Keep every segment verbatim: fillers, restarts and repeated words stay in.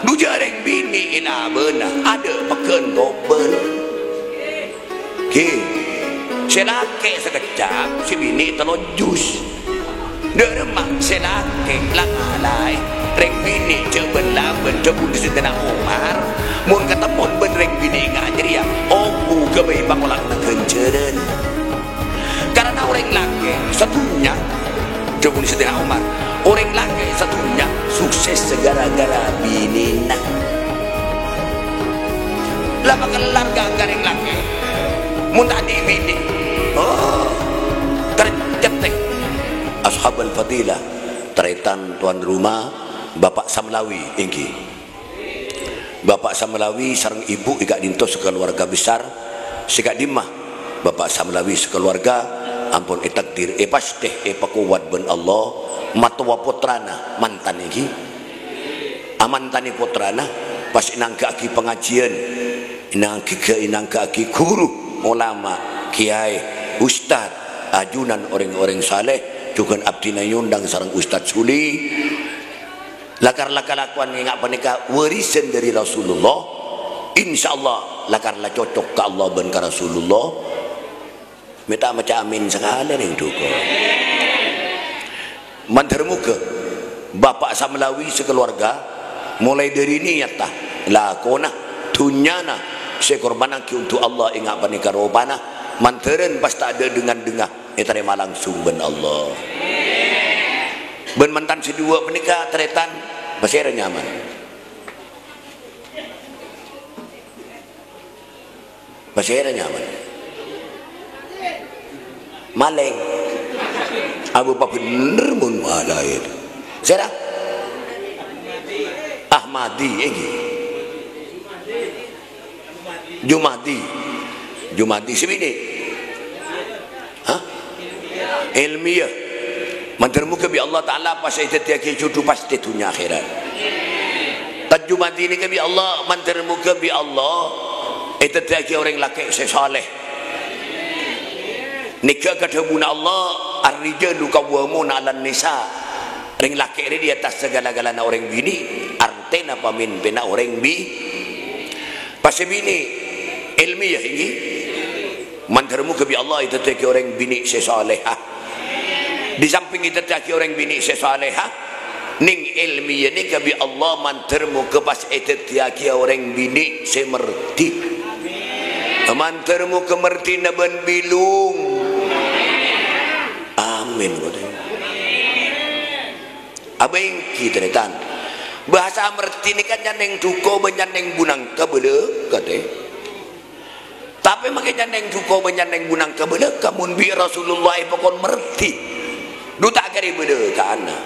Dhu jhâ' rèng binè' è labâna, adâ' pegghân kobâl. Ghi, sè lakè' sakeccap, sè binè' tello jus. Dhâ' remma sè lakè' la ngalaè rèng binè' jhâ' bân-labân, dhâbuna Sayyidina Umar, "Mon katemmo bân rèng binè' nga' jârèya, ongghu ghâbây pangolangnga ghânjhârân." Karana orèng lakè' sadhunnya, dhâbuna Sayyidina Umar, orèng lakè' sadhunnya sukses gara-gara binèna. La pakellar ghâ-, ghârèng lakè'. Mon ta' andi' binè', oh, tercetè. Ashabul fadilah, tarètan tuan rumah, Bapak Samlawi, èngghi. Bapak Samlawi sareng Ibu è ka'dinto sakaluarga besar, sè ka'dimma Bapak Samlawi sakaluarga ampon ètakdir, èpastè, èpakowat bân Allah, matowa pottrana mantan èngghi. Amantanè pottrana pas ènangghâ'aghi pangajiân, ènangghâ-, ènangghâ'aghi ghuru, olama, kiyaè, ustad, ajunan orèng-orèng saleh, jhughân abdhina èondhâng sareng Ustad Suli. Lakar la kalakowan ngènga' panèka warisan dhâri Rasulullah. Insyaallah lakar la cocok ka Allah bân ka Rasulullah. Mè' ta' maca amin sakalè rèng dhuko. Mandhâr moghâ Bapak Samlawi sakaluarga, molaè dhâri niyatta, lakona, dhunnyana sè èkorbhânnaghi onto' Allah ènga' panèka ropana, mandhârân pas ta' adâ' dhângan-dhângan ètarèma langsung bân Allah. Bân mantan sè duwâ' panèka tarètan, pasèra nyaman? Pasèra nyaman? Malèng. Abu pabhendher mon malaè. Sèra? Ahmadi, èngghi. Jumadi. Jumadi sè binè'. Hah? Ilmiyah. Mandhâr moghâ bi' Allah Ta'ala pas èdhâddhiyâghi jhudhu pas è dhunnya akhèrat. Tan Jumadi nèka bi' Allah, mandhâr moghâ bi' Allah èdhâddhiyâghi orèng lakè' sè saleh. Nèka ka dhâbuna Allah, "Ar-rijalu qawwamuna 'alan nisa." Rèng lakè' rè di atas sagala-galana orèng binè', artèna pamimpinna orèng bi-, pas sè binè', ilmiyah èngghi. Mandhâr moghâ bi' Allah èdhâddhiyâghi orèng binè' sè salehah. Di samping èdhâddhiyâghi orèng binè' sè salehah, nèng ilmiyah nèka bi' Allah mandhâr moghâ pas èdhâddhiyâghi orèng binè' sè merdhi. Mandhâr moghâ merdhina bân bilung. Amin, kote. Abâ' èngghi, tarètan. Bhâsa merdhi nèka nyannèng dhuko bân nyannèng bunangka bâlâ, kote. Tapè makè nyannèng dhuko bân nyannèng bunangka bâlâ, ka mon bi' Rasulullah èpakon merdhi. Dhu ta' karè bâlâkana.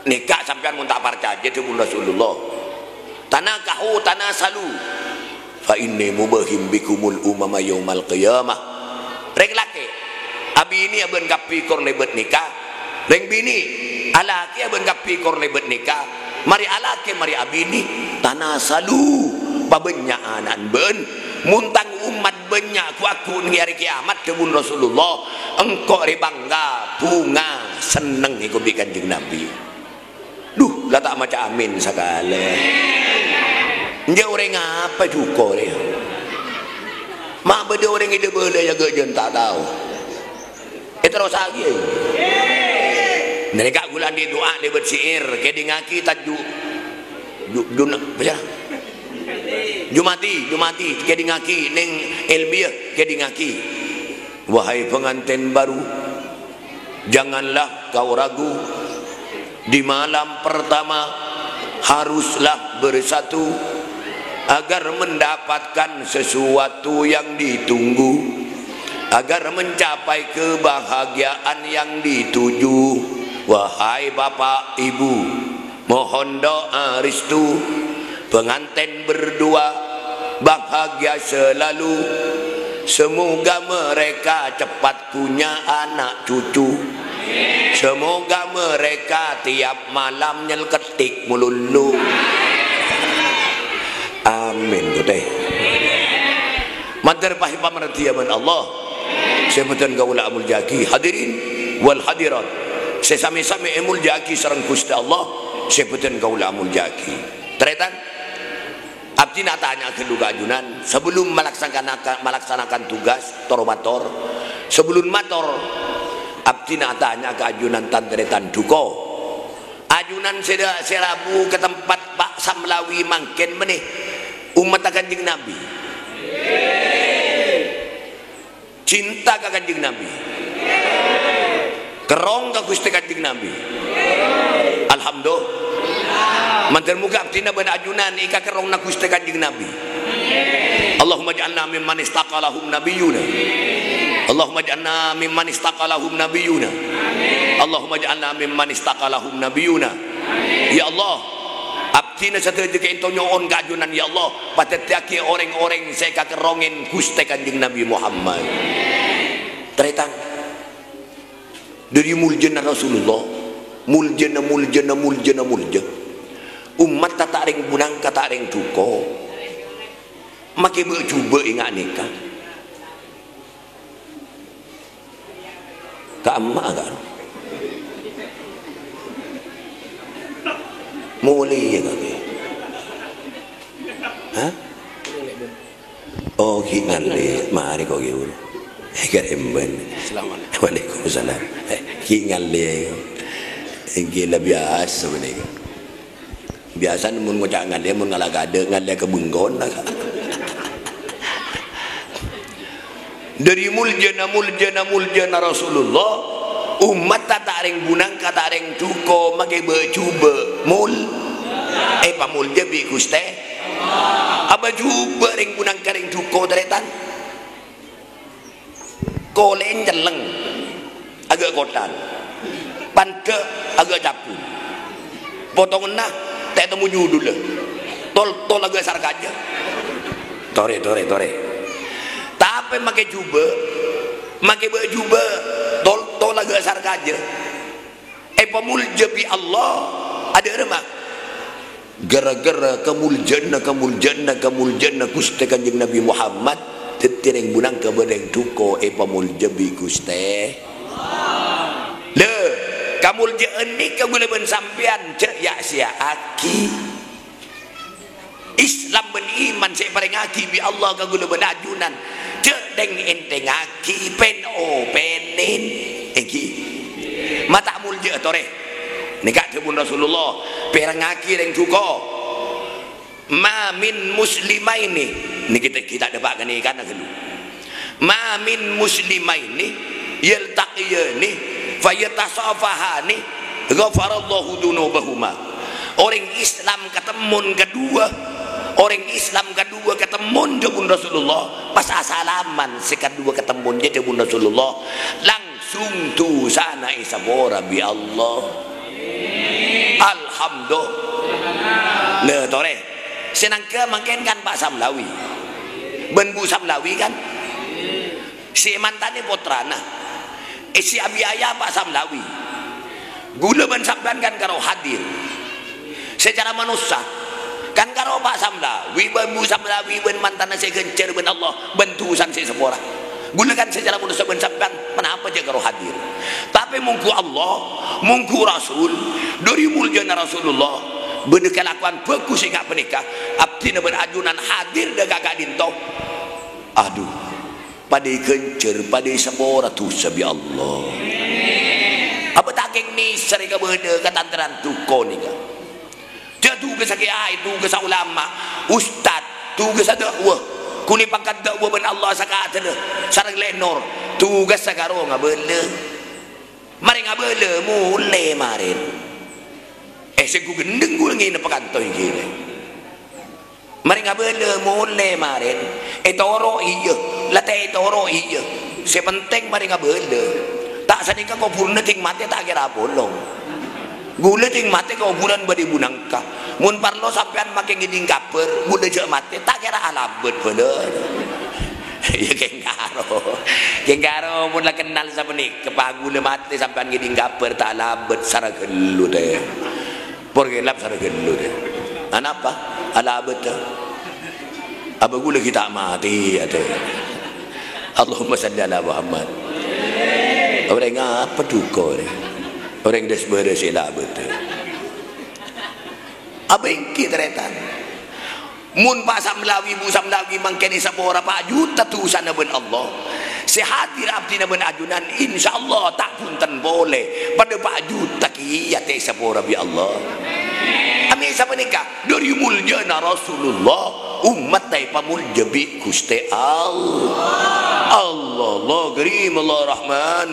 Nèka sampèyan mon ta' parcajâ dhâbuna Rasulullah. "Tanakahu tanasalu. Fa inni mubahim bikumul umama yaumal qiyamah." Rèng lakè', abinè abân kabbhi kor lèbât nèka. Rèng binè', alakè abân kabbhi kor lèbât nèka. Marè alakè, marè abinè, tanasalu, pabânnya' ana'na bâ'na. Mon tang ommat bânnya' ghu-, aghu nèng è arè kèyamat, dhâbuna Rasulullah, engko' rè bângka, bhunga, senneng èkobi Kanjeng Nabi. Dhu, la ta' maca amin sakalè. Enjâ' orèng apa dhuko rè? Ma' bâdâ orèng è dâ-bâlâ ya ghâjân ta' tao. Èterrossaghi, ya. Nèka ghulâ andi' du'a lèbât syi'ir, kèdingngaghi taju-, ju-, juna-, apa ya? Jumadi, Jumadi, kèdingngaghi, nèng ilmiyah, kèdingngaghi. Wahai pengantin baru, janganlah kau ragu. Di malam pertama, haruslah bersatu agar mendapatkan sesuatu yang ditunggu, agar mencapai kebahagiaan yang dituju. Wahai bapak ibu, mohon doa restu, pengantin berdua bahagia selalu. Semoga mereka cepat punya anak cucu. Semoga mereka tiap malam nyelketik melulu. Amin, kote. Mandhâr pas èpamardhi bân Allah. Sè bhâdhân kaulâ amoljâ'aghi, hadirin wal hadirat. Sè sami-sami èmoljâ'aghi sareng Ghustè Allah, sè bhâdhân kaulâ amoljâ'aghi. Tarètan, abdhina atanya ghâllu ka ajunan, sabellun malaksanakan, malaksanakan tugas, tor-mator. Sabellun mator, abdhina atanya ka ajunan tan-tarètan duko. Ajunan sè dâ-, sè rabu ka tempat Pa' Samlawi mangkèn mènè, ommatta Kanjeng Nabi. Cinta ka Kanjeng Nabi. Kerrong ka Ghustè Kanjeng Nabi. Alhamdulillah. Mandhâr moghâ abdhina bân ajunan èkakerrongana Ghustè Kanjeng Nabi. Allahumma ij'alna mimman istaqalahum nabiyyuna. Allahumma ij'alna mimman istaqalahum nabiyyuna. Allahumma ij'alna mimman istaqalahum nabiyyuna. Ya Allah, abdhina sadhâjâ kaènto nyo'on ka ajunan, ya Allah, padhâddhiyâghi orèng-orèng sè èkakerrongè Ghustè Kanjeng Nabi Muhammad. Tarètan, dâri moljâna Rasulullah, moljâna, moljâna, moljâna, moljâ. Ommatta ta' rèng bhunangka, ta' rèng duko. Makè bâ'-jhubâ' è nga' nèka. Ka emma' ka. Molè ya kakè. Hah? Oh, ghi' ngallè. Marè ko' ghi' buru. Karemban. Assalamualaikum. Waalaikumsalam. Eh, ghi' ngallè. Èngghi la biyasa panèka. Biyasana mon ngoca' ngallè, mon ngala' kadâ', ngallè ka bengkona. Dâri moljâna, moljâna, moljâna Rasulullah, ommatta ta' rèng bhunangka, ta' rèng duko, makè bâ'-jhubâ', mol-, èpamoljâ bi' Ghustè. Abâ' jhubâ' rèng bhunangka, rèng duko, tarètan. Kolè'en cellèng, aghâ' kothal. Pandâ', aghâ' cabul. Potonganna ta' ètemmo judhulla. Tol-tol aghâ' sar kajâ. Torè, torè, torè. Tapè makè jhubâ', makè bâ' jhubâ', tol-tol aghâ' sar kajâ. Èpamoljâ bi' Allah. Adâ' remma? Gara-gara kamoljâ'ânna, kamoljâ'ânna, kamoljâ'ânna Ghustè Kanjeng Nabi Muhammad, dhâddhi rèng bhunangka bân rèng duko èpamoljâ bi' Ghustè. Lè, kamoljâ'ân nèka ghulâ bân sampèyan jhâ' ya'-sèya'aghi. Islam bân iman sè èparèngaghi bi' Allah ka ghulâ bân ajunan, jhâ' dheng-èndhengngaghi, pèn-opènèn, èngghi. Ma' ta' moljâ'â torè. Nèka dhâbuna Rasulullah, pèrengngaghi rèng duko. "Ma min muslimaini," nèkè ta', ghi' ta' dâpa' ghânèka ghâllu. "Ma min muslimaini yaltaqiyani fayatasafahani ghafarallahu dzunubahuma." Orèng Islam katemmon kadhuwâ, orèng Islam kadhuwâ katemmon dhâbuna Rasulullah, pas asalaman sè kadhuwâ katemmon jâ dhâbuna Rasulullah, langsung dusana èsapora bi' Allah. Alhamdulillah. Lè, torè. Sè nangghâ mangkèn kan Pa' Samlawi. Bân Bu Samlawi kan? Sè mantanè pottrana. È sè abiaya Pa' Samlawi. Ghulâ bân sampèyan kan karo hadir. Secara manossa, kan karo Pa' Samlawi, bân Bu Samlawi, bân mantanna sè èghânjhâr bân Allah, bân dusana sè èsapora. Ghulâ kan secara manossa bân sampèyan, ponapa jhâ' karo hadir. Tapè mongghu Allah, mongghu Rasul, dâri moljâna Rasulullah, bâdâ kalakowan bhâghus sè nga' panèka, abdhina bân ajunan hadir dâ' ka ka'dinto. Adu, padâ èghânjhâr, padâ èsapora dusa bi' Allah. Apa ta' kèng nèser kabâdâ ka tan-tarètan duko nèka? Jhâ' tugassa kèyaè, tugassa ulama, ustad, tugassa da'wa. Kulâ èpangkat da'wa bân Allah sakadârra, sareng Lè' Nor, tugassa karo ngabâlâ. Marè ngabâlâ, molè marèn. Eh, sèngko' ghendheng ghulâ ngènep kanto èngghi. Marè ngabâlâ, molè marèn. Ètoro' iyâ, la ta' ètoro' iyâ. Sè pentèng marè ngabâlâ. Ta' sanèka kobhurânna dhing matè ta' kèra apolong. Ghulâ dhing matè kobhurân bâdâ è bhunangka. Mon parlo sampèyan makè ngèdhing kabhâr, ghulâ jhâ' matè, ta' kèra alabât bhâlâ. Iyâ, kèng karo. Kèng karo, mon la kennal sapanèka, pas ghulâ matè sampèyan ngèdhing kabhâr, ta' alabât, sara ghâllu, tè. Por kèlap sara ghâllu, tè. Anapa? Alabât, tè. Apa ghulâ ghi' ta' matè, ya, tè. Allahumma shalli ala Muhammad. Orèng apa duko, rè? Orèng dâs-bârâs sè labât, tè. Abâ' ènggi, tarètan. Mon Pa' Samlawi, Bu Samlawi mangkèn èsapora pa' juta dusana bân Allah, sè hadir abdhina bân ajunan, insyaallah ta' bhunten polè, padâ pa' juta kèya ta' èsapora bi' Allah. Amèn sapanèka, dhâri moljâna Rasulullah, ommatta èpamolja bi' Ghustè Allah. Allah, Allah Karim, Allah Rahman.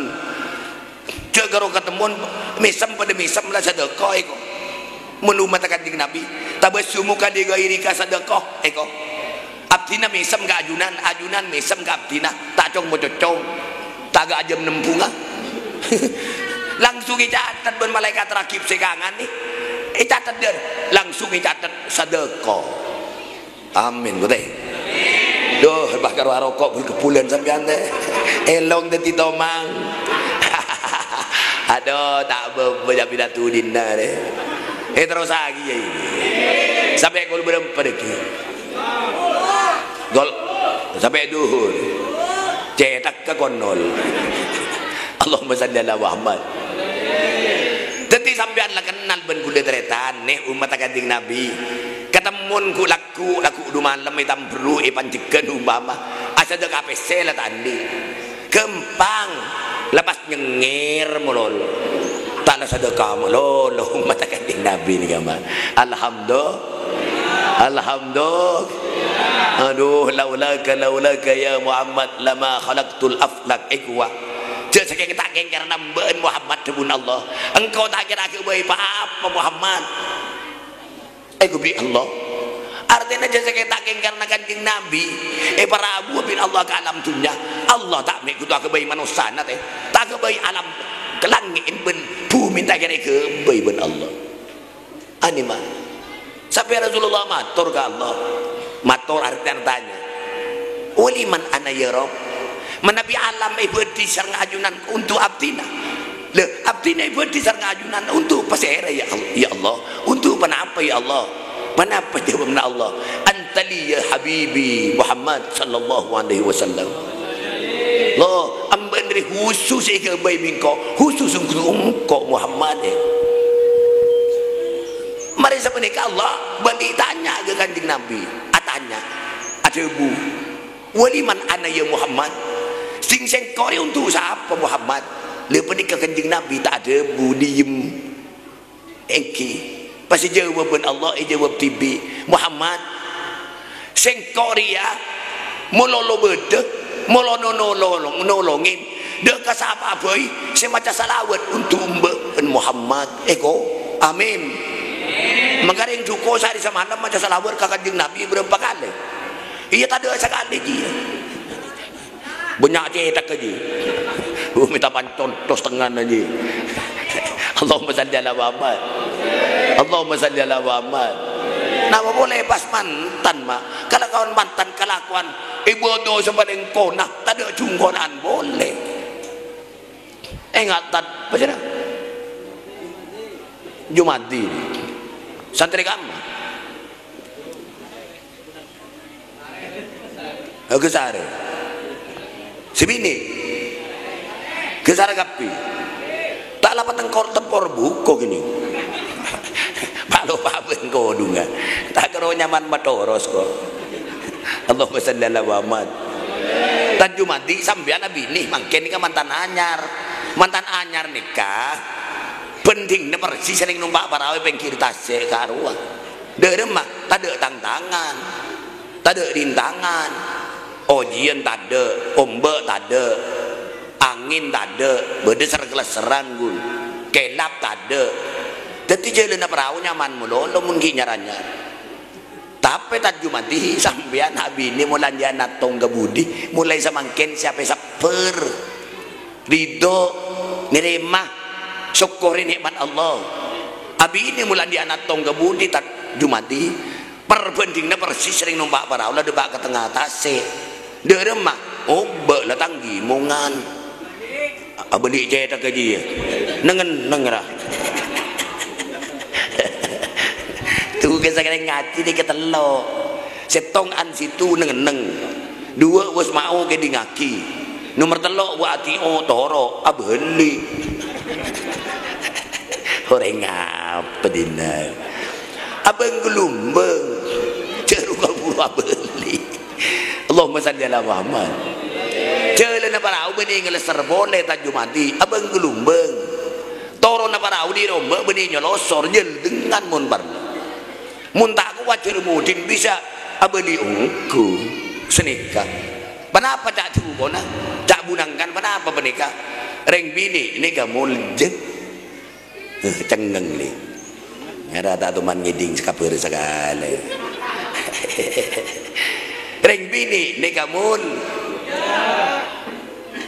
Jhâ' karo katemmon mèsem padâ mèsem la sadâka, èko. Mon ommatta Kanjeng Nabi, tabassumuka li ghairika sadâka, èko. Abdhina mèsem ka ajunan, ajunan mèsem ka abdhina, ta' cong-mococong, ta' ghâ' ajâm nembhungnga. Langsung ècatet bân malaèkat ragib sè kangan, nè. Ècatet, dhâr. Langsung ècatet sadâka. Amin, bhunten. Duh, pas karo aroko' bul-kebulan sampèyan, tè. Èlong dhâddhi tomang. Adu, ta' bâbâ jâ' pidato dinna, rè. Eh, terrossaghi, yâ, ini. Sampè' kol bârâmpa dhâggi'. Gol, sampè' dhuhur. Cètak ka konol. Allahumma shalli ala Muhammad. Dhâddhi sampèyan la kennal bân kaulâ tarètan, nè, ommatta Kanjeng Nabi. Katemmon ghu-, lagghu', lagghu' du malem ètamberru', èpanjhegghân umpama. Asadâka pèssè la ta' andi'. Ghâmpang. La pas nyengngèr malolo. Ta' la sadâka malolo, ommatta Kanjeng Nabi nèka, Ma. Alhamdulillah. Alhamdulillah. Aduh, laulaka, laulaka ya Muhammad lama khalaqtul aflak. Èkowa. Jhâ' sakèng ta' kèngkèrana bâ'na Muhammad, dhâbuna Allah. Engko' ta' kèra aghâbây pa-apa, Muhammad. Èghâbây Allah. Artèna jhâ' sakèng ta' kèngkèrana Kanjeng Nabi èparabuwâ bi' Allah ka alam dhunnya. Allah ta' mè' kodhu aghâbây manossana, tè. Ta' aghâbây alam langngè'en bân bhumèn ta' kèra èghâbây bân Allah. Anèma. Sampè' Rasulullah mator ka Allah. Mator artèna tanya. "Waliman ana ya Rabb? Manabi alam èbâdhi sareng ajunan onto' abdhina. Lha, abdhina èbâdhi sareng ajunan onto' pasèra ya Al-, ya Allah? Onto' ponapa ya Allah?" Ponapa jâwâbbhâ Allah? "Anta li ya habibi Muhammad sallallahu alaihi wasallam." Lo, embâ'na rè husus èghâbây bi' engko', husus onto' engko' Muhammad, eh. Marè sapanèka Allah bâli tanya ka Kanjeng Nabi, atanya, adhâbu, "Waliman ana ya Muhammad? Sèng sèngko' rè onto' sapa Muhammad?" Lha panèka Kanjeng Nabi ta' adhâbu, diem. Èngghi, pas èjâwâb bân Allah, èjâwâb dhibi', "Muhammad, sèngko' rèya malolo bâdâ, malolo nolong, nolongè, dâ' ka sapa'a bhâi sè maca salawat onto' embâ'na Muhammad." Èko, amin. Mangkana rèng duko saarè samalem maca salawat ka Kanjeng Nabi bârâmpa kalè? Iyâ, tadâ' sakalè, jiyâ. Bânnya' cètak, jiyâ. Oh, mènta panconto satengnga, jiyâ. Allahumma shalli ala Muhammad. Allahumma shalli ala Muhammad. Napa polè pas mantan, Ma'? Kalakowan mantan, kalakowan ibadah sè palèng kona, tadâ' jungkona'an polè. Ènga' tad-, apa jeneng? Jumadi. Santrè kamma? Ghâsarè. Sè binè'. Ghâsarè kabbhi. Ta' la patengkor tempor buko gini. Palo pabeng kodungan. Ta' karo nyaman matoros ko. Allahumma shalli ala Muhammad. Tanjung Madi sampèyan abinè mangkèn nèka mantan anyar. Mantan anyar nèka bhândhingnga persis sè rèng nompa' parao è pèngghir tasè' karowa. Dâremma tadâ' tang-tangan, tadâ' rintangan, ojiyân tadâ', ombâ' tadâ', angèn tadâ', bâdâ ser-, kelesseran, ghun, kèlap tadâ'. Dâddhi jhâlânna parao nyaman malolo mon ghi' nyar-anyar. Tapè Tanjung Madi sampèyan abinè mola andi'â nattong ka budi, molaè samangkèn sè apè sabbhâr. Ridho, narèma, sokkorè nè'mat Allah. Abinè mola andi'â nattong ka budi, Tanjung Madi. Perbandinganna persis sè rèng nompa' parao la dâpa' ka tengnga tasè'. Dâremma, ombâ' la tang ghimongan. Abâli cètak ka jiyâ. Neng-enneng ra. Tugas sakèng ngajhi nèka tello'. Sèttong an situ neng-enneng. Duwâ' wasma'u kèdingngaghi. Nomer tello' wa ati'u toro', abâli. Orèng apa dinna? Abâng-ghâlumbâng. Jhâ' rowa buru abâli. Allahumma shalli ala Muhammad. Jhâlânna parao bânnè ngalèssèr polè, Tan Jumadi. Abâng-ghâlumbâng. Toronna parao dhi' rombâ' bânnè nyolosor, jhâl dengan mon parlo. Mon ta' kowat jhâr mudhin bisa abâli ongghu sanèka. Ponapa ca' jhukona? Ca' bunangkan ponapa panèka? Rèng binè' nèka molja. Eh, cengngeng, lè. Ngara ta' toman ngèdhing sakabhâr sakalè. Rèng binè' nèka mol.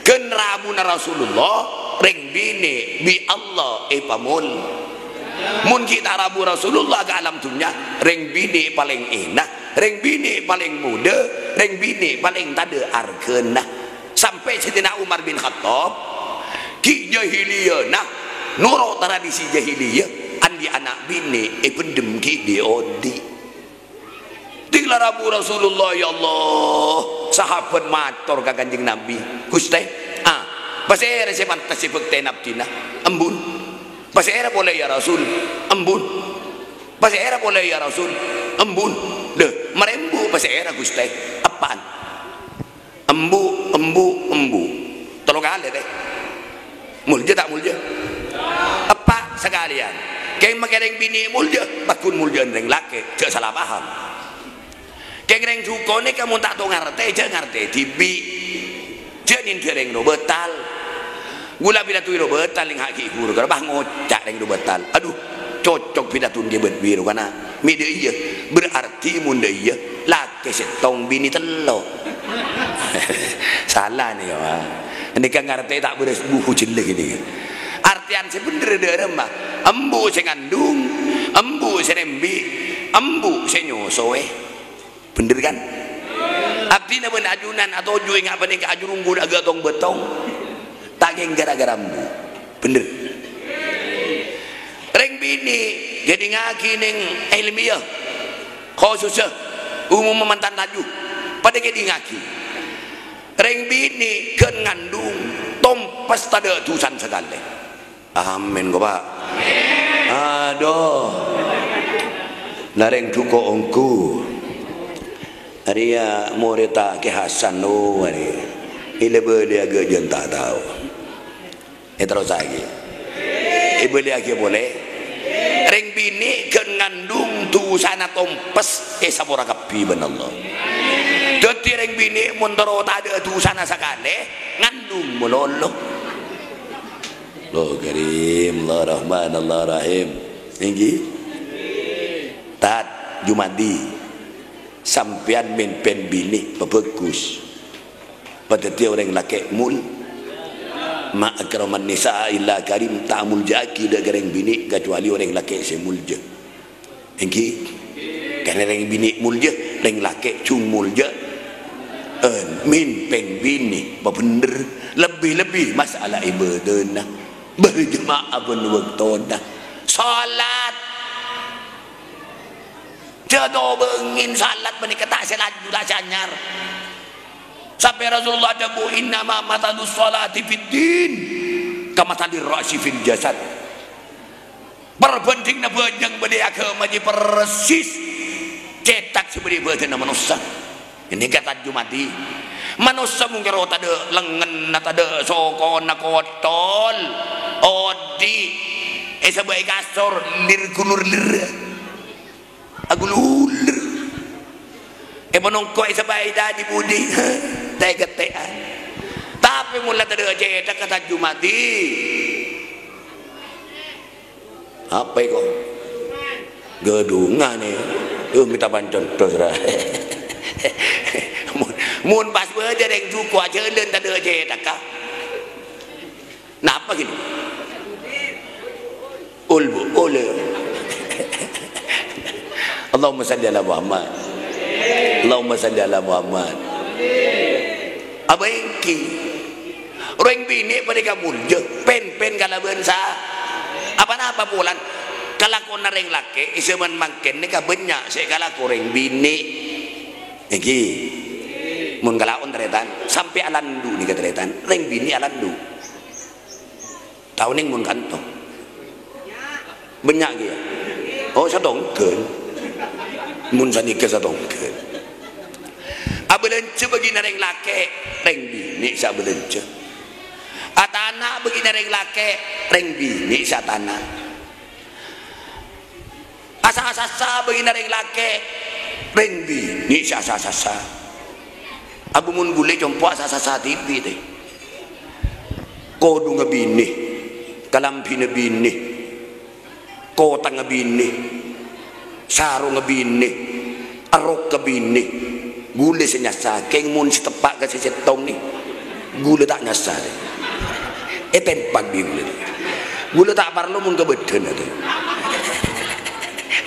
Ghân rabuna Rasulullah, rèng binè' bi' Allah èpamol. Mon ghi' ta' rabu Rasulullah ka alam dhunnya, rèng binè' palèng èna, rèng binè' palèng modâ, rèng binè' palèng tadâ' arghâna. Sampè' Sayyidina Umar bin Khattab, ghi' jahiliyana, noro' tradisi jahiliyah, andi' ana' binè' èpendem ghi' dhi'-odi'. Ding la rabu Rasulullah, ya Allah, sahabat mator ka Kanjeng Nabi, "Ghustè, ah, pasèra sè pantes èbhâktèna abdhina?" "Embun." "Pasèra polè, ya Rasul?" "Embun." "Pasèra polè, ya Rasul?" "Embun." "Lè, marè embu' pasèra, Ghustè?" "Eppa'an." Embu', embu', embu'. Tello kalè, tè. Molja ta' molja? Eppa' sakalèyan. Kèng makè rèng binè' molja, paggun molja'an rèng lakè', jhâ' sala paham. Kèng rèng jhuko nèka mon ta' tao ngartè, jhâ' ngartè dhibi'. Jhâ' nèndhâ rèng robâtal. Ghulâ pidato robâtal neng ha' ghi' ghuru, karo pas ngoca' rèng robâtal. Adhu, cocok pidato nèka bân biro kana. Mè' dâ' iyâ. Berarti mon dâ' iyâ, lakè sèttong binè tello'. Sala nèka, Pak. Nèka ngartè ta' bârâs buhu jellè nèka. Artèyan sè bhendher dâ' remma, embu' sè ngandung, embu' sè nembi', embu' sè nyosowè. Bhendher, kan? Abdhina bân ajunan atoju' enga' panèka ajurunggu aghâ' tong-bâtong. Ta' kèng ghârâ-ghârâ embu'. Bhendher. Rèng binè' ghâdhingngaghi neng èlmiyah. Khosussa, umumma mantan laju. Padâ ghâdhingngaghi. Rèng binè' ghân ngandung, tompes tadâ' dhusana sakalè. Amin, ko, Pak. Adhu. La rèng jhuko ongghu. Arèya morèdda Kè Hasan, oh, arè. Èlè-bâlè aghâ' jhân ta' tao. Èterrossaghi. Èbâliyaghi polè. Rèng binè' ghân ngandung dhusana tompes èsapora kabbhi bân Allah. Dhâddhi rèng binè' mon terro tadâ' dhusana sakalè, ngandung malolo. Allah Karim, Allah Rahman, Allah Rahim. Èngghi? Tat, Jumadi. Sampèyan mèmpèn binè' pabhâghus. Padâddhiyâ orèng lakè' mol-, "Ma akraman nisa'a illa karim," ta' amoljâ'aghi dâ' ka rèng binè' kacuali orèng lakè' sè molja. Èngghi? Karna rèng binè' molja, rèng lakè' jhung molja. Eh, mèmpèn binè' pabhendher, lebbi-lebbi masalah ibâdâna. Berjemaah bân bâktona. Salat. Jhâ' tobângè salat panèka ta' sè laju, ta' sè anyar. Sampè' Rasulullah adhâbu, "Innama mathalus sholati fid din kamathalir ra'si fil jasad." Parbhândhinganna bhâjâng bâdâ è aghâma jiyâ persis cètak sè bâdâ è bhâdhânna manossa. Ghânèka, Tan Jumadi. Manossa mon kèra tadâ' lèngenna, tadâ' sokona, kottol, odi', èsabâ'i kasor, lir-ghulur lir. Aghululur. Èpanongko' èsabâ'i dâ' dhi-budhi. Tè'-kettè'an. Tapè mon la tadâ' cètakka, Tan Jumadi. Apa èko? Ghâdhungan, è. Yo, mènta pancon dos, ra. Mon, mon pas bâdâ rèng jhuko ajhâlân tadâ' cètakka. Napa gini? Ol, Bu, ol. Allahumma shalli ala Muhammad. Allahumma shalli ala Muhammad. Apa èngghi? Orèng binè' panèka molja, pèn-pèn kalabân sa-, apa-napa polana kalakowanna rèng lakè' è jhâman mangkèn nèka bânnya' sè èkalako rèng binè'. Èngghi. Mon kalaon tarètan, sampè' alandu' nèka tarètan, rèng binè' alandu'. Tao nèng mon kanto? Bânnya' kèya. Oh, sèttong ghân. Mon sanèka satongghâl. Abâlânjhâ bâgiyânna rèng lakè', rèng binè' sè abâlânjhâ. Atana' bâgiyânna rèng lakè', rèng binè' sè atana'. Asa-asassa bâgiyânna rèng lakè', rèng binè' sè asa-asassa. Abâ mon bulâ compo' asa-asassa dhibi', tè. Kodhungnga binè', kalambhina binè'. Kotangnga binè', sarongnga binè', arokka binè'. Ghulâ sè nyassa, kèng mon sè teppa' ka sè sèttong nè, ghulâ ta' nyassa, rè. Ètempak bi' ghulâ. Ghulâ ta' parlo mon ka bâdân, rè.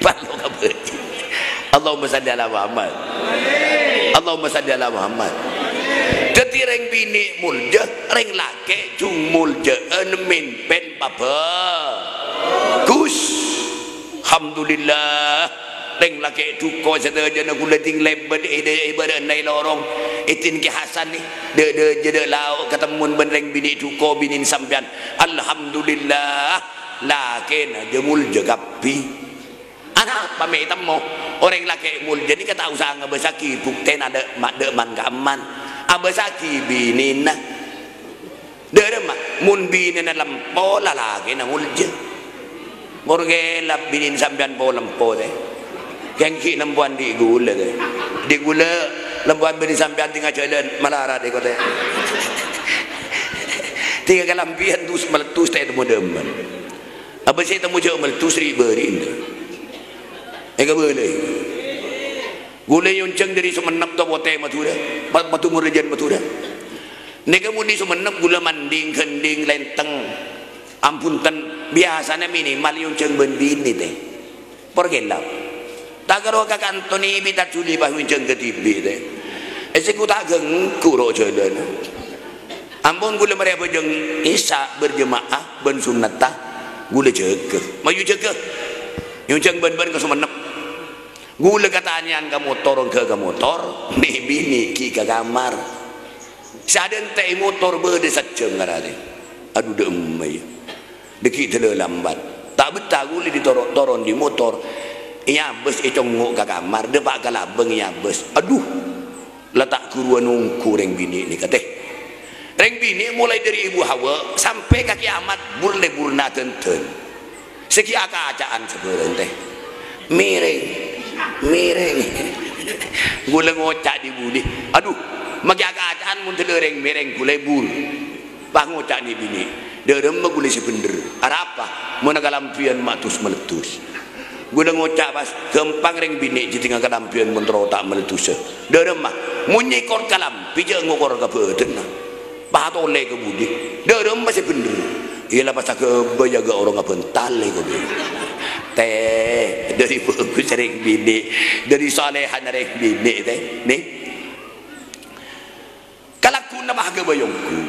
Parlo ka bâdân. Allahumma shalli ala Muhammad. Allahumma shalli ala Muhammad. Dhâddhi rèng binè' molja, rèng lakè' jhung molja'an mèmpèn pabhâghus. Alhamdulillah. Rèng lakè' duko sadhâjâna ghulâ dhing lèbât è, è, è bârâ'na è lorong. Èdin Kè Hasan nè, dâ', dâ', jâ' dâ' lao' katemmon bân rèng binè' duko binèna sampèyan. Alhamdulillah. Lakèna jhâ' molja kabbhi. Anapa mè' ètemmo? Orèng lakè' molja nèka ta' osa ngabâsaghi buktèna dâ', ma-, dâ' man-ka'emman. Abâsaghi binèna. Dâremma, mon binèna lempo, lalakèna molja. Mon kèla binèna sampèyan polempo, tè. Kèng ghi' lempowan dhi' ghulâ, tè. Dhi' ghulâ lempowan binè sampèyan tengnga jhâlân, malarat èko, tè. Tengnga kalambhiyân dus-malettus, tè, temmo dâmman. Apa sè temmo jhâ' malettus ri'-bâri', tè. Èkabâlâi. Ghulâ èyonjhâng dâri Songennep, Topotè, Madhurâ, pa-, Padumor, Rajân, Madhurâ. Nèka mon è Songennep ghulâ mandhing, ghendhing, lèntèng, ampon ten, biyasana minimal èyonjhâng bân binè, tè. Por kèla. Ta' karo ka kanto nè bi' ta' jhuli pas èyonjhâng kadhibi', tè. È sèngko' ta' ghengghu ro' jhâlân. Ampon ghulâ marè abhâjâng Isya berjemaah bân sunnata, ghulâ jâgâ. Mayu jâgâ. Èyonjhâng bân-bân ka Songennep. Ghulâ katanèyan ka motor, ghâ ka motor, mè' binè' ghi' ka kamar. Sadhântè' è motor bâdâ sajjhâng ararè. Adhu, dâ' emma, iyâ. Dâgghi' dâlâ lambat. Ta' bettah ghulâ dhi toro'-, toron dhi motor. Èabâs, ècongngo' ka kamar, dâpa' ka labâng èabâs. Adhu, la ta' ghuruwân ongghu rèng binè' nèka, tè. Rèng binè' molaè dâri Ibu Hawa sampè' ka kiamat bur-lebburna adhândhân. Sè ghi' akaca'an sabârâng, tè. Mèrèng, mèrèng. Ghulâ ngoca' dhi-budhi. Adhu, ma' ghi' akaca'an mon dâlâ rèng-mèrèng ghulâ bur. Pas ngoca' nè binè'. Dâremma ghulâ sè bhendher. Arapa? Monna kalambhiyân ma' dus-malettus. Ghulâ ngoca' pas, ghâmpang rèng binè' jhâ' tengnga kalambhiyân mon terro ta' malettusa. Dâremma, mon nyèkor kalambhi jhâ' ngokor ka bhâdhânna. Patolè ka budi? Dâremma sè bhendher? Iyâ la pas aghâbây jâgâ orèng abhântal è kopi. Tè, dâri bhâghus rèng binè', dâri salèhana rèng binè', tè. Nè. Kalagghuwânna pas aghâbây ongghu.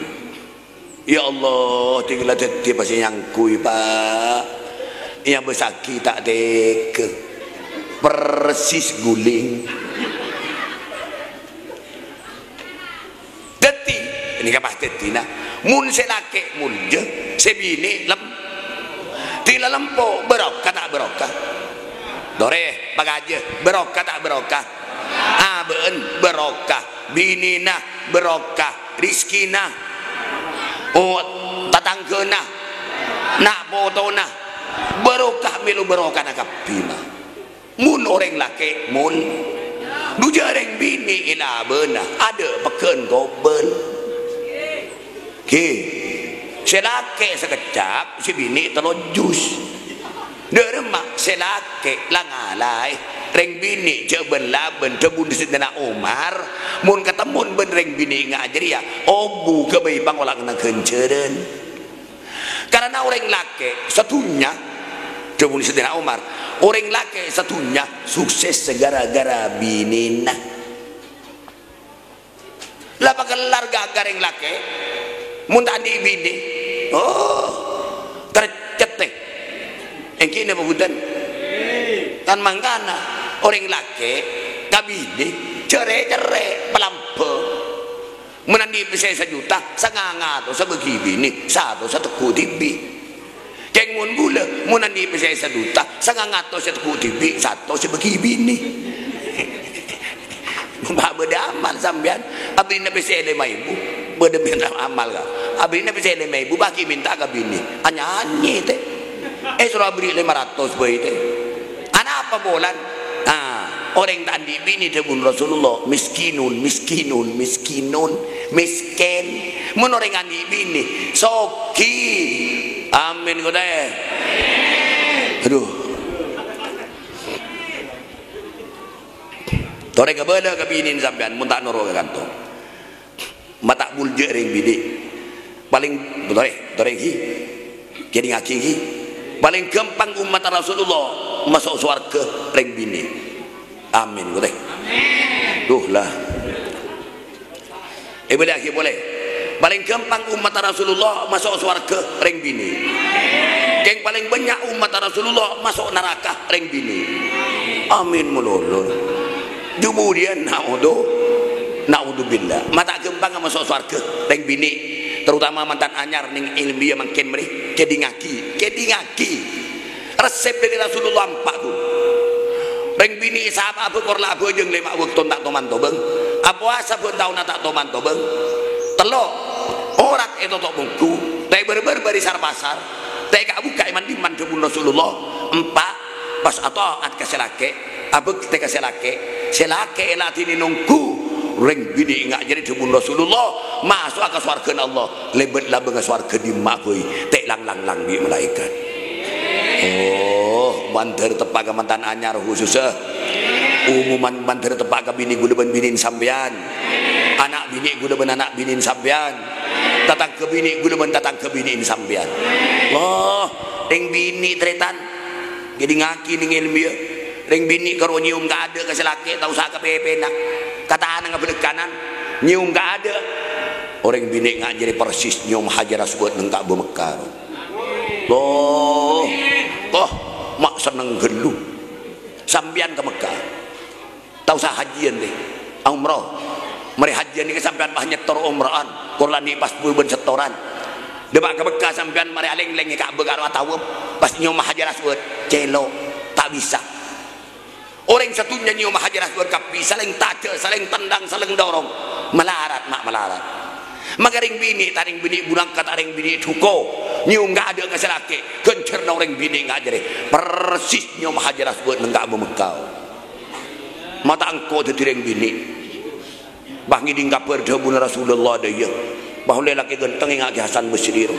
Ya Allah, dhing la dhâddhi pas èangghuy, Pa'. Èabâsaghi ta' tegghâ. Persis ghuling. Dhâddhi, nèka pas dhâddhina, mon sè lakè' molja, sè binè' lem-, dhing la lempo, barokah ta' barokah? Torè, pakajâ, barokah ta' barokah? Abâ'na barokah, binèna barokah, rèzkina, oh, tatangghâna, na' potona, barokah, mèlo barokana kabbhi, Ma'. Mon orèng lakè' mol-, dhu jâ' rèng binè' è labâna, adâ' pegghâ'ân kobâl. Ghi, sè lakè' sakeccap, sè binè' tello jus. Dâremma sè lakè' la ngalaè, rèng binè' jâ' bân-labân, dhâbuna Sayyidina Umar, mon katemmon bân rèng binè' nga' jârèya, obu ghâbây pangola'anna ghânjhârân. Karana orèng lakè' sadhunnya, dhâbuna Sayyidina Umar, orèng lakè' sadhunnya sukses ghârâ-ghârâ binèna. La pakellar ghâgghâ rèng lakè', mon ta' andi' binè', oh, tercet, tè. Èngghi napa bhunten? Tan mangkana, orèng lakè' ka binè' jârè-jârè palambâ. Mon andi' pèssè sajuta, sangang atos sè bâgi binè', saatos sè teggu' dhibi'. Kèng mon ghulâ, mon andi' pèssè sajuta, sangang atos sè teggu' dhibi', saatos sè bâgi binè'. Bâ-, bâdâ amal sampèyan, abdhina pèssè lèma èbu, bâdâ mènta amal, ka. Abdhina pèssè lèma èbu, bâgi mènta ka binè. Anyanyè, tè. Eh, soro abdhi lèma ratos bhâi, tè. Anapa polana? Ah, orèng ta' andi' binè, dhâbuna Rasulullah, miskinun, miskinun, miskinun, miskin. Mon orèng andi' binè, soghi. Amin, ko, tè. Aduh. Torè kabâlâ ka binèna sampèyan, mon ta' noro' ka kanto. Ma' ta' bulja' rèng binè'. Palèng, torè, torè, ghi. Kèdingngaghi, ghi. Palèng ghâmpang ommatta Rasulullah maso' sowarghâ rèng binè'. Amin, ko, tè. Duh, la. Èbâlâ'aghi polè. Palèng ghâmpang ommatta Rasulullah maso' sowarghâ rèng binè'. Kèng palèng bânnya' ommatta Rasulullah maso' naraka rèng binè'. Amin malolo. Jumuriyan, na'udzu-, na'udzubillah. Ma' ta' ghâmpang maso' sowarghâ rèng binè', terutama mantan anyar neng Ilmiah mangkèn marè. Kèdingngaghi, kèdingngaghi. Resep dhâri Rasulullah empa', ghu. Rèng binè' sapa'a bhâkor la abhâjâng lèma' bâkto ta' toman tobâng. Apowasa bân taonna ta' toman tobâng. Tello', orat ètoto' mongghu, ta' èbârbâr bâri' sar-pasar, ta' èka'-bukka' è man-dimman dhâbuna Rasulullah. Empa', pas ata'at ka sè lakè', abhâktè ka sè lakè', sè lakè' èladhini nongghu. Rèng binè' nga' jârèya dhâbuna Rasulullah, maso'a ka sowarghâna Allah. Lèbât labângnga sowarghâ dimma'a bhâi, ta' èlang-langlang bi' malaèkat. Oh, mandhâr teppa' ka mantan anyar khusussa. Umuman mandhâr teppa' ka binè' ghulâ bân binèna sampèyan. Ana' binè' ghulâ bân ana' binèna sampèyan. Tatangghâ binè' ghulâ bân tatangghâ binèna sampèyan. Oh, rèng binè' tarètan. Kèdingngaghi neng Ilmiah. Rèng binè' karo nyèyom kaadâ' ka sè lakè', ta' osa ka pèpèna. Ka tanangnga bâlâkkanan, nyèyom kaadâ'. Orèng binè' nga' jârèya persis nyèyom Hajar Aswad neng Ka'bah Mekka. Loh, koh, ma' senneng ghâllu. Sampèyan ka Mekka. Ta' osa hajiyân, tè. Umroh. Marè hajiyân nèka sampèyan pas nyètor umrohan. Kor la andi' pas bân sètoran. Dâpa' ka Mekka sampèyan marè alèng-lèng è Ka'bah karo atawaf. Pas nyèyom Hajar Aswad. Cèlo'. Ta' bisa. Orèng sadhunnya nyèyom Hajar Aswad kabbhi, salèng tajâ', salèng tendhâng, salèng dorong. Malarat, ma' malarat. Maka rèng binè', ta' rèng binè' burangka, ta' rèng binè' duko. Nyèyom kaadâ' ka sè lakè', ghânjhârânna orèng binè' nga' jârèya. Persis nyèyom Hajar Aswad neng Ka'bah Mekka. Ma' ta' engko' dhâddhi rèng binè'. Pas ngèdhing kabhâr dhâbuna Rasulullah, dâ' iyâ. Pas ollè lakè ghânteng, ènga'aghi Hasan Basri ro.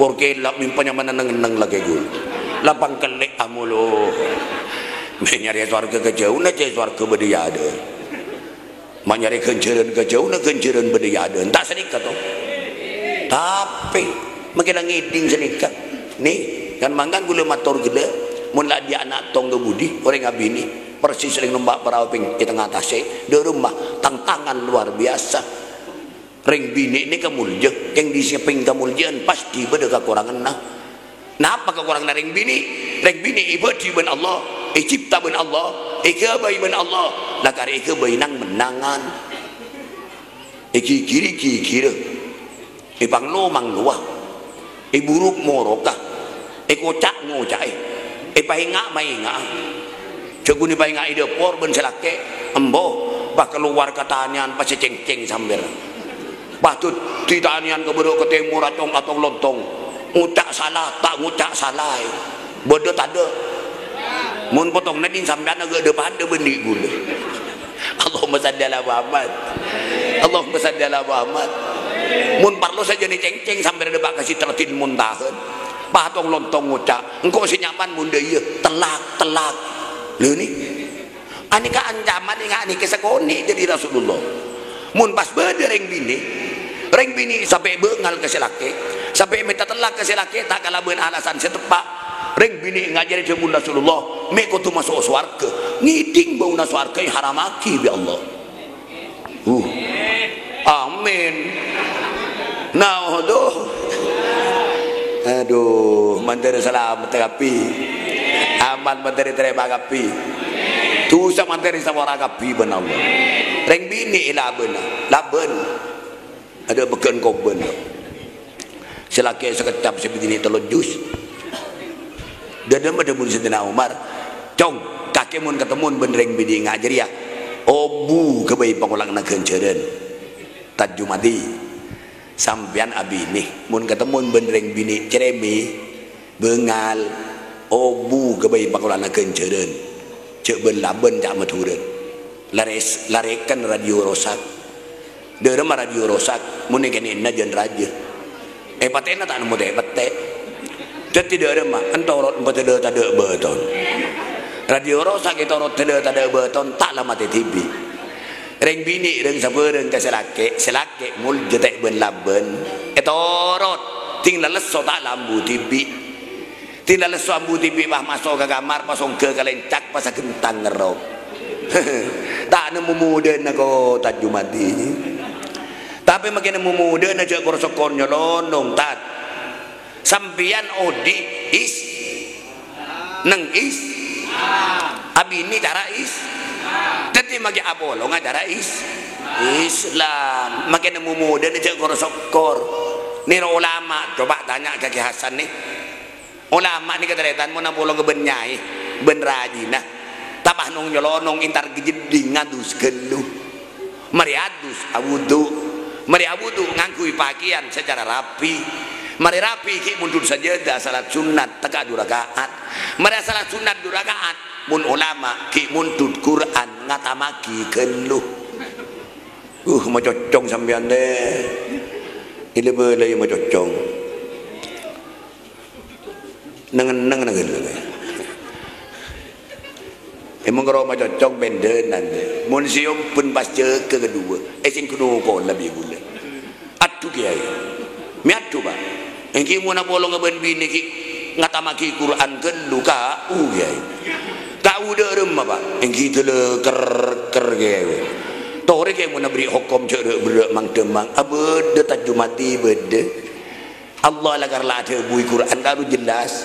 Por kèlap mèmpa nyamana neng-enneng lakè ghulâ. Lapang kellè' amolo. Mè' nyarè sowarghâ ka jhâuna, cè' sowarghâ bâdâ è adâ'ân. Ma' nyarè ghânjhârân ka jhâuna, ghânjhârân bâdâ è adâ'ân. Ta' sanèka, to? Tapè, makè la ngèdhing sanèka. Nè, kan mangkana ghulâ mator ghellâ', mon la andi' ana' tong ka budi, orèng abinè, persis orèng nompa' parao pèng è tengnga tasè', dâ' remma, tantangan luar biasa. Rèng binè' nèka molja, kèng di sampèng kamolja'an pastè bâdâ kakoranganna. Napa kakoranganna rèng binè'? Rèng binè' èbâdhi bân Allah, ècipta bân Allah, èghâbây bân Allah, lakar èghâbây nang-mennangan. Èghighiri-ghighira, èpanglo-manglowa, èburuk-moroka, èkoca'-ngoca'è, èpaènga'-maènga'a. Jhâ' ghun èpaènga' è dâpor bân sè lakè', embo, pas kalowar ka tanèyan pas ècèngcèng sampèr. Pas dhâddhi tanèyan ka bârâ' ka tèmor, atong-atong lontong. Ngoca' sala, ta' ngoca' sala, è. Bâdâ tadâ'? Mon potong nèng sampèyan ghâ' dâ-padâ bân dhi' ghulâ. Allahumma shalli ala Muhammad. Allahumma shalli ala Muhammad. Mon parlo sajân ècèngcèng sampèyan dâpa' ka Sidratil Muntahah. Pas atong lontong ngoca', "Engko' sè nyaman mon dâ' iyâ, tellak, tellak." Lho, nè. Anèka ancaman, ènga' nèka sakonè' dhâri Rasulullah. Mon pas bâdâ rèng binè', rèng binè' sampè' bângal ka sè lakè', sampè' mènta tellak ka sè lakè', ta' kalabân alasan sè teppa'. Rèng binè' ngajhâri dhâbuna Rasulullah, mè' kodhu maso' sowarghâ. Ngèdhing bâuna sowarghâ èharamaghi bi' Allah. Uh. Amin. Nah, aduh. Aduh, mandhâr salamet kabbhi. Amal mandhâr ètarèma kabbhi. Dhusa mandhâr èsapora kabbhi bân Allah. Rèng binè' èlabâna, labân. Adâ' pegghâ'ân kobân. Sè lakè' sakeccap, sè binè' tello jus. Dâdâ ma' dhâbuna Sayyidina Umar, "Cong, kakè mon katemmon bân rèng binè' nga' jârèya, ob-, Bu ghâbây pakola'na ghânjhârân. Tarjumadi, sampèyan abinè, mon katemmo bân rèng binè' cerèmè, bângal, obu ghâbây pakola'na ghânjhârân. Jhâ' bân-labân ca' Madhurâ. Larès-, larèkèn radio rosak. Dhâremma radio rosak, mon è kènè'na jân rajâ. Èpatè'na ta' nemmo tè'-pettè'. Dhâddhi dhâremma, èntorot bâdâlâ tadâ' bâton. Radio rosak ètorot dâlâ tadâ' bâton, ta' la matè dhibi'. Rèng binè' rèng sabhârâng ka sè lakè', sè lakè' molja tè' bân-labân. Ètorot, dhing la lesso ta' la ambu dhibi'. Dhing la lesso ambu dhibi' pas maso' ka kamar, pas ongghâ ka lèncak, pas aghentang ngerrok. Ta' nemmo modâna ko' Tarjumadi. Tapè makè nemmo modâna jhâ' kor-sokkor nyolonong, Tad. Sampèyan odi' is-, neng is-, abinè cara is-, dhâddhi makè apolonga cara is-, Islam. Makè nemmo modâna jhâ' kor-sokkor. Nèro olama, coba tanya ka Kè Hasan nè. Olama nèka tarètan mon apolonga bân nyaè, bân rajina. Tapè nong-nyolonong entar ghâjeddhing ngadus ghâllu. Marè adus, awudu. Marè awudu ngangghuy pakèyan sacara rapi. Marè rapi ghi' mondhut sajâdâ salat sunnat tekka' du raka'at. Marè salat sunnat du raka'at, mon olama ghi' mondhut Qur'an ngatamaghi ghâllu. Uh, macocong sampèyan, tè. Ilè bâlâi macocong. Neng-enneng na ghâllu. Emang karo macocong pendhenan. Mon sèyom bân pas jâgâ kaduwâ. Eh, sèng ghâno pola bi' ghulâ. Adhu, Kèyaè. Mè' adhu, Pak. Èngghi mon apolonga bân binè ghi' ngatamaghi Qur'an ghâllu, K U, Kèyaè. K U dhâremma, Pak? Èngghi dâlâ ker-ker, Kèyaè. Torè, Kèyaè, mon aberri' hokom jhâ' rè'-berrâ' mang-dhâmmang. Abâdâ Tarjumadi bâdâ. Allah lakar la adhâbu è Qur'an kalu jelas,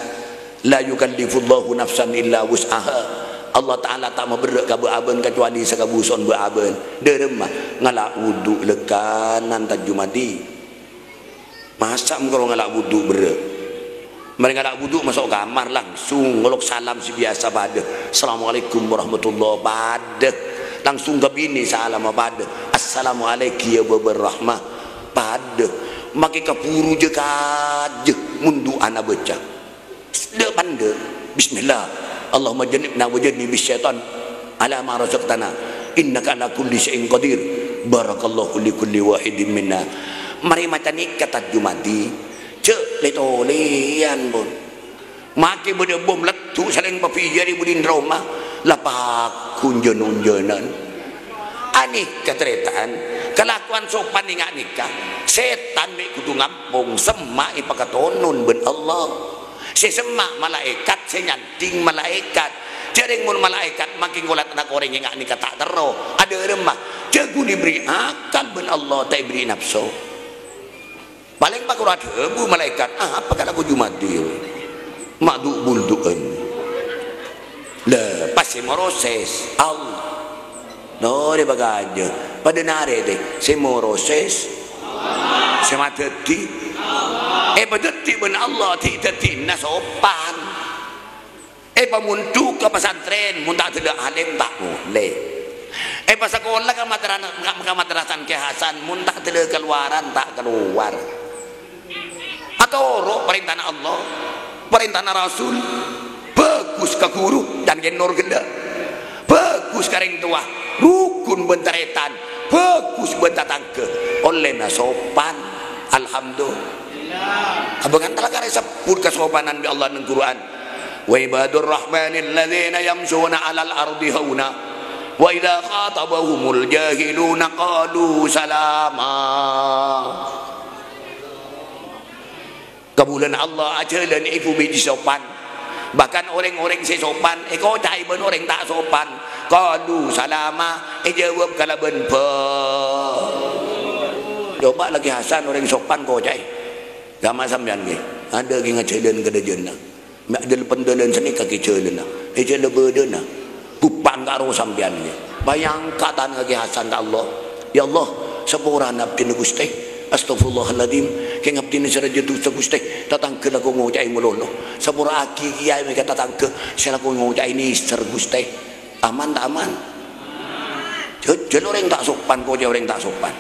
"La yukallifullahu nafsan illa wus'aha." Allah Ta'ala ta' maberrâ' ka bâ'-abân kacuali sakabhuson bâ'-abân. Dhâremma ngala' wudu' lèkanan Tarjumadi. Masa' mèkèr ngala' wudu' berrâ'? Marè ngala' wudu' maso' kamar langsung ngolok salam sè biyasa padâ. "Assalamualaikum warahmatullah," padâ. Langsung ka binè salama padâ. "Assalamualaiki ya babar rahmah." Padâ. Makè kabhuru jâ-kajâ mon du'ana bâca. Dâ'-pandâ'. Bismillah. Allahumma jannibna wa jannibis syaitan ala ma razaqtana. Innaka ala kulli syai'in qadir. Barakallahu li kulli wahidin minna. Marè maca nèka Tarjumadi. Jâ' lè-tolèyan, pon. Makè bâdâ bom leddhu' salèng pabiyâri budina roma, la paghun jân-onjhânan. Anèka tarètan, kalakowan sopan ènga' nèka, sètan mè' kodhu ngampong, semma' èpakatonon bân Allah. Sè semma' malaèkat, sè nyandhing malaèkat. Jhârèng mon malaèkat makè ngolatna orèng ènga' nèka ta' terro, adhâremma, jhâ' ghun èberri' akal bân Allah, ta' èberri' napso. Palèng pakara adhâbu malaèkat, "Ah, apa kalako Jumadi?" Ma' du'-buldu'ân. Lah, pas sè morosès, Allah. Torè pakajâ. Padâ narè, tè. Sè morosès. Sè madhâddhi. Èpadhâddhi bân Allah, dhi'-dhâddhina sopan. Èpamondhuk ka pasantrèn, mon ta' dâlâ alim, ta' molè. Èpasakola ka madrana-, ka, ka madrasah Kè Hasan, mon ta' dâlâ kalowaran, ta' kalowar. Atoro' parèntana Allah, parèntana Rasul. Bhâghus ka ghuru, can kènor ghellâ'. Bhâghus ka rèng towa, rokon bân tarètan. Bhâghus bân tatangghâ. Ollèna sopan. Alhamdulillah. Abâ' kan ta' la karè sebbhut kasopanan bi' Allah neng Qur'an. "Wa ibadur rahmanil ladzina yamsyuna 'alal ardi hauna, wa idza khatabahumul jahiluna qalu salama." Kabulâna Allah ajhâlân è bhumè jhi sopan. Bahkan orèng-orèng sè sopan èkoca'è bân orèng ta' sopan. Qalu salama, èjâwâb kalabân bâ. Coba' la Kè Hasan orèng sopan koca'è. Sama sampèyan, ghi. Adâ' ghi ngajhâlân ka dâjâna. Ma' dâl-pendâlân sanèka kè jhâlânna, è jhâlâ bâdâna. Bupan karo sampèyan, ghi. Bayangka' tanangnga Kè Hasan ka Allah. "Ya Allah, saporana abdhina, Ghustè. Astagfirullahaladzim, kèng abdhina sè rajâ dhusa, Ghustè. Tatangghâ lako ngoca'è malolo. Sapora'aghi kèyaè mè' ka tatangghâ sè lako ngoca'è nèser, Ghustè." Aman ta' aman? Dhâjâl orèng ta' sopan, kocè orèng ta' sopan.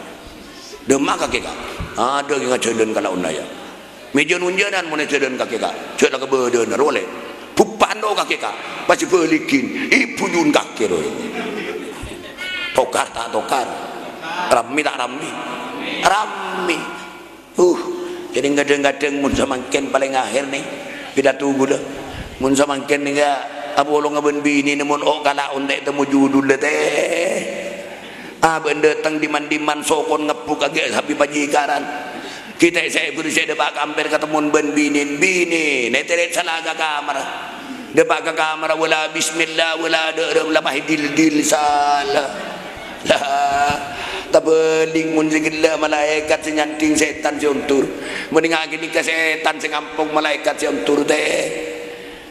Dâmma kakè, Ka'. Adâ' kè ngajhâlân kalaonna, yâ. Mè' jân-onjhânan mon èjhâlân kakè, Ka'. Jhâ' la kabâdâ'ân, ro lè. Bubbhâ'ân ro kakè, Ka'. Pas èbâlighin, èbhujun kakè, ro. Tokar ta' tokar? Rammè ta' rammè? Rammè. Uh, jhâ' kadhâng-kadhâng mon samangkèn palèng akhèr nè, pidato ghulâ. Mon samangkèn nèka apolonga bân binèna mon o' kala ontè' temmo judul la tè. Abâ' dâteng dimman-dimman sokon ngebbhuk aghi' sabbhi pajikaran. Kita' sè bersè dâpa' ka ampèr katemmon bân binèn, binè, nè tèrèt sala ka kamar. Dâpa' ka kamar, wala bismillah, wala dâ'-, dâ'-, la mahè dil-dil sala. Lah, tabâling mon sè ghellâ' malaèkat sè nyandhing sètan sè ondur. Mending ghânèka sètan sè ngampong malaèkat sè ondur tè.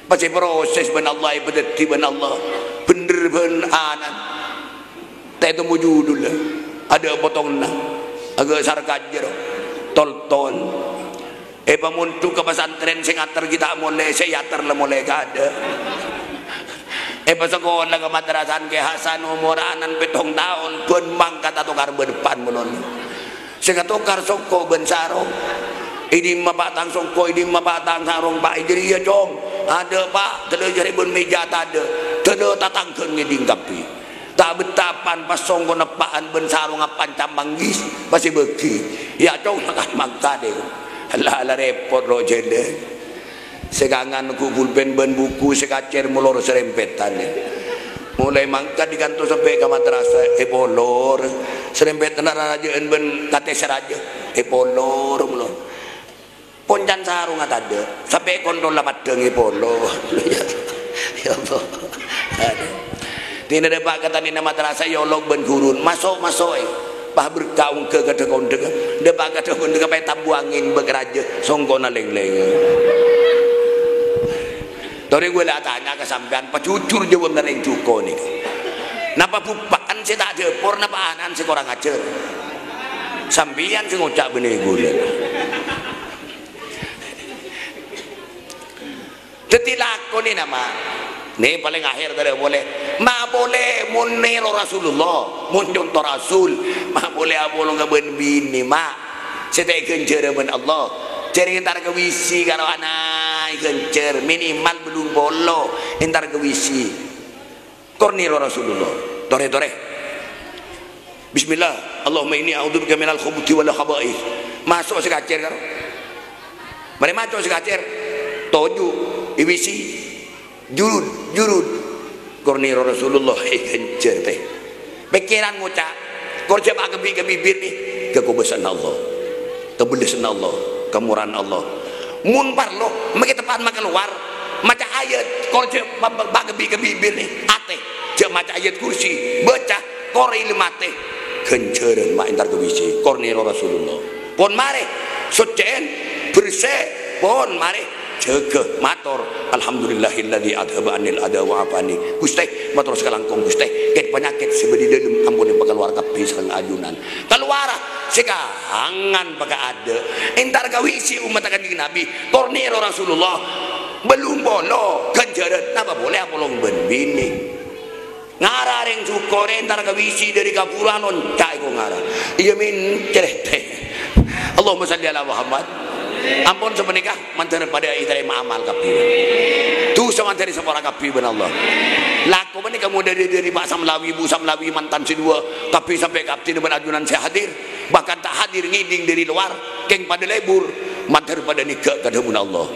Pas èproses bân Allah, èpadhâddhi bân Allah. Bhendher bân anan. Tè temmo judul. Adâ' potonganna. Aghâ' sar kajâr. Tol-tol. Èpamondhuk ka pasantrèn sè ngater ghi' ta' molè, sè èyater la molè kaadâ'. Èpasakola ka madrasah Kè Hasan, omorra anan pèttong taon, bân mangkat atokar bân pan molon. Sè ngatokar songko' bân sarong. È dimma, Pa', tang songko', è dimma, Pa', tang sarong, Pa', è jârèya, Cong. Adâ', Pa', dâlâ jârèya bân mèja tadâ'. Dâlâ tatangghâna ngèdhing kabbhi. Ta' bettapan pas songko' neppa'an bân sarongnga panca manggis, pas èbâghi. Yâ, Cong, mangkat, mangkat, è. La, la rèpot, ro, jhâlân. Sè kangan ghu pulpen bân buku, sè kacèr molor sarèmpètan, yâ. Molaè mangkat dhi kanto sampè' ka madrasah, èpolor. Sarèmpètanna rarajâ'ân bân katè sè rajâ, èpolor, molor. Pon can sarongnga tadâ', sampè' kontrol la paddhâng èpolor. Ya Allah. Aduh. Dinah dâpa' ka tanèna madrasah èolok bân ghuruna, "Maso', maso', è." Pas berka' ongghâ ka dhâ-kondhâ. Dâpa' ka dhâ-kondhâ pas ètambu angèn bâk rajâ, songko'na lèng-lèng. Torè ghulâ atanya ka sampèyan, pajhujhur jâwâbhâ rèng jhuko nèka. Napa bubbhâ'ân sè ta' dhâpor, napa ana'na sè korang ajhâr? Sampèyan sè ngoca' bânnè ghulâ. Dhâddhi lakonè, na, Ma'. Nè, palèng akhèr tadâ' polè. Ma' polè mon nèro Rasulullah, mon conto Rasul, ma' polè apolonga bân binè, Ma'. Sè ta' èghânjhârâ bân Allah. Jhârèng entar ka W C karo ana' èghânjhâr, minimal bâllung polo entar ka W C. Kor nèro Rasulullah. Torè, torè. Bismillah. Allahumma inni a'udzubika minal khubuthi wal khaba'its. Maso' sè kacèr, karo. Marè maso' sè kacèr. Toju'. È W C. Jurud, jurud. Kor nèro Rasulullah. Èghânjhâr, tè. Pèkkèran ngoca'. Kor jhâ' pa' kabbhi ka bibir, nè. Kakobâsa'anna Allah. Kabellassanna Allah. Kamorahanna Allah. Mon parlo, makè teppa'an makalowar. Maca ayat, kor jhâ' pa-, pa-, pa' kabbhi ka bibir, nè. Atè. Jhâ' maca ayat kursi, bâca, kor èlem atè. Ghânjhârân ma' entar ka W C, kor nèro Rasulullah. Pon marè, soccè'èn, bersè, pon marè, jâgâ, mator, "Alhamdulillahilladzi adhaba 'annil adza wa 'afani." Ghustè, mator sakalangkong, Ghustè, kèng panyakèt sè bâdâ è dâlem ampon èpakalowar kabbhi sareng ajunan. Kalowara, sè kangan pakaadâ'. Entar ka W C ommatta Kanjeng Nabi, kor nèro Rasulullah, bâllung polo, ghânjhârân, napa polè apolong bân binè. Ngara rèng jhuko rè entar ka W C dâri kabhuruwân onca' èko ngara. Iyâ, min, cerètè. Allahumma shalli ala Muhammad. Ampon sapanèka, mandhâr padâ ètarèma amal kabbhi. Dhusa mandhâr èsapora kabbhi bân Allah. Lako panèka modâ dâri, dâri Pa' Samlawi, Bu Samlawi, mantan sè duwâ', kabbhi sampè' ka abdhina bân ajunan sè hadir. Bahkan ta' hadir ngèdhing dâri lowar, kèng padâ lebur, mandhâr padâ nèghâ' ka dhâbuna Allah.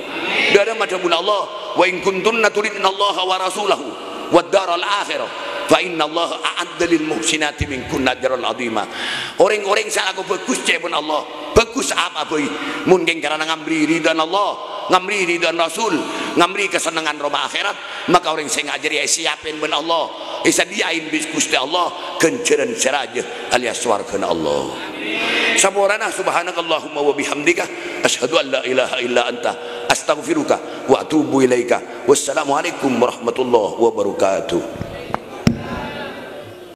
Dârâmma dhâbuna Allah, "Wa in kuntunna turidnallaha wa rasulahu wad daral akhirah, fa innallaha a'adda lil muhsinati minkunna ajran 'azima." Orèng-orèng sè alako bhâghus ca'èpon Allah, bhâghus apa bhâi? Mon kèng karana ngamri ridhâna Allah, ngamri ridhâna Rasul, ngamri kasennengngan roma akhèrat, maka orèng sè ngajhâri èsiapin bân Allah, èsadhiyâin bi' Ghustè Allah ghânjhârân sè rajâ alias sowarghâna Allah. Saporana, subhanakallahumma wa bihamdika, asyhadu an la ilaha illa anta, astaghfiruka wa atubu ilaika. Wassalamualaikum warahmatullahi wabarakatuh.